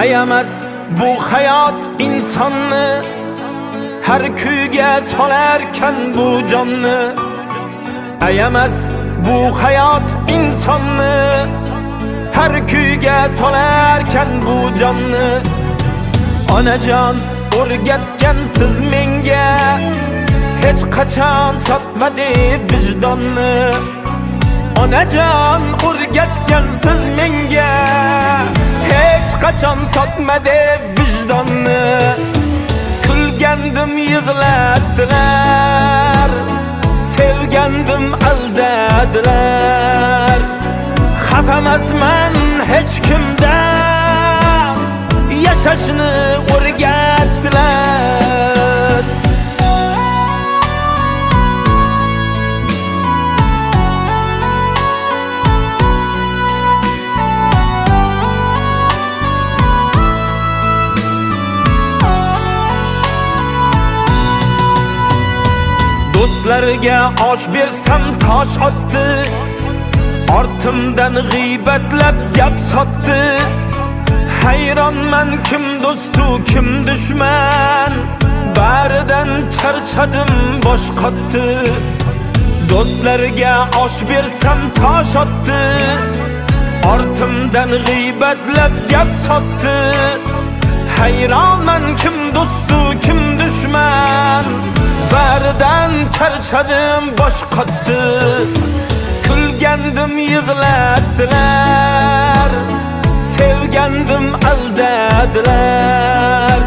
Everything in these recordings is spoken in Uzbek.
Ayamas bu hayot insonni, har kuyga solarkan bu jonni. Ayamas bu hayot insonni, har kuyga solarkan bu jonni. Onajon o'rgatgansiz menga, hech qachon sotma deb vijdonni. Onajon o'rgatgansiz menga, hech qachon sotma deb vijdonni. Kulgandim yig'latdilar, sevgandim aldadilar. Xafamasman hech kimdan, yashashni o'rgatdilar. Do'stlarga osh bersam tosh otdi, ortimdan g'iybatlab gap sotdi. Hayronman kim do'stu kim dushman, baridan charchadim bosh qotdi. Do'stlarga osh bersam tosh otdi, ortimdan g'iybatlab gap sotdi. Hayronman kim do'stu kim dushman, baridan charchadim bosh qotdi. Kulgandim yig'latdilar, sevgandim aldadilar.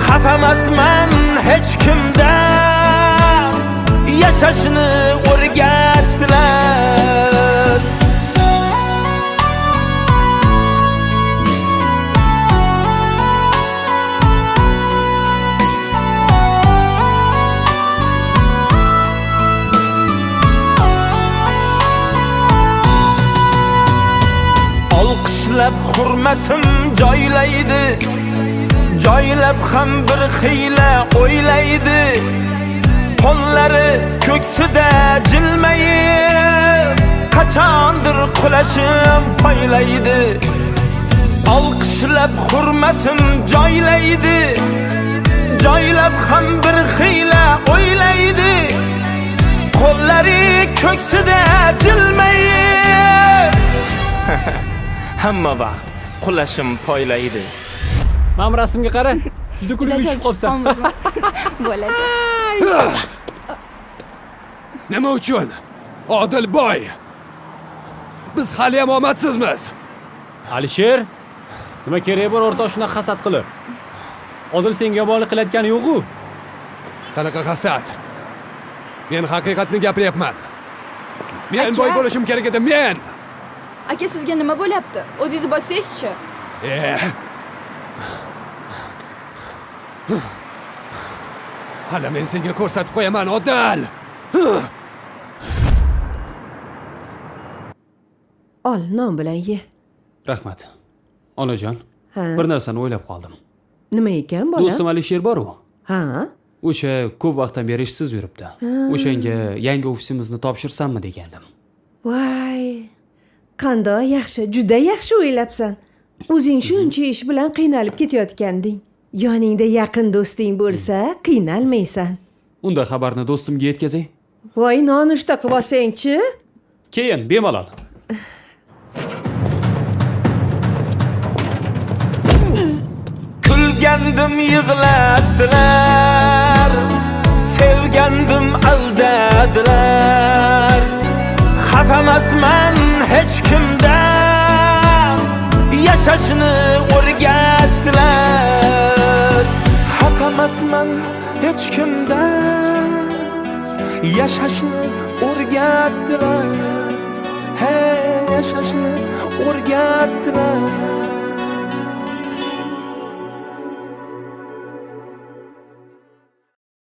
Xafamasman hech kimdan, yashashni o'rgatdilar. Olqishlab hurmatim joylaydi, joylab ham bir xiyla o'ylaydi. Qo'llari ko'ksida jilmayib, qachondir qulashim poylaydi. Olqishlab hurmatim joylaydi, joylab ham bir xiyla o'ylaydi. Qo'llari ko'ksida jilmayib, hamma vaqt qulashim poylaydi. Mana bu rasmga qara. Juda kulgili tushib qolibsan. Bo'ladi. Nima uchun? Odilboy! Biz haliyam omadsizmiz. Alisher, nima kerak bor o'rtoq shunaqa hasad qilib? Odil senga yomonlik qilayotgani yo'q-u. Qanaqa hasad? Men haqiqatni gapiryapman. Men Aka. boy bo'lishim kerak edi, men! Aka, sizga nima bo'lyapti? O'zingizni bossangizchi. Hali men senga ko'rsatib qo'yaman, Odil! Ol, non bilan ye. Rahmat. Onajon, Ha. bir narsani o'ylab qoldim. Nima ekan, bolam? Do'stim Alisher bor-u. Ha? O'sha ko'p vaqtdan beri ishsiz yuribdi. O'shanga yangi ofisimizni topshirsammi degandim. Voy. Qandoq yaxshi, juda yaxshi o'ylabsan. O'zing shuncha ish bilan qiynalib ketayotganding. Yoningda yaqin do'sting bo'lsa, qiynalmaysan. Unda xabarni do'stimga yetkazay. Voy, nonushta qilib olsang-chi? Keyin bemalol. Kulgandim yig'latdilar, sevgandim aldadilar. Xafamasman hech kimdan, yashashni o'rgatdilar. Xafamasman hech kimdan, yashashni o'rgatdilar. Hey, yashashni o'rgatdilar.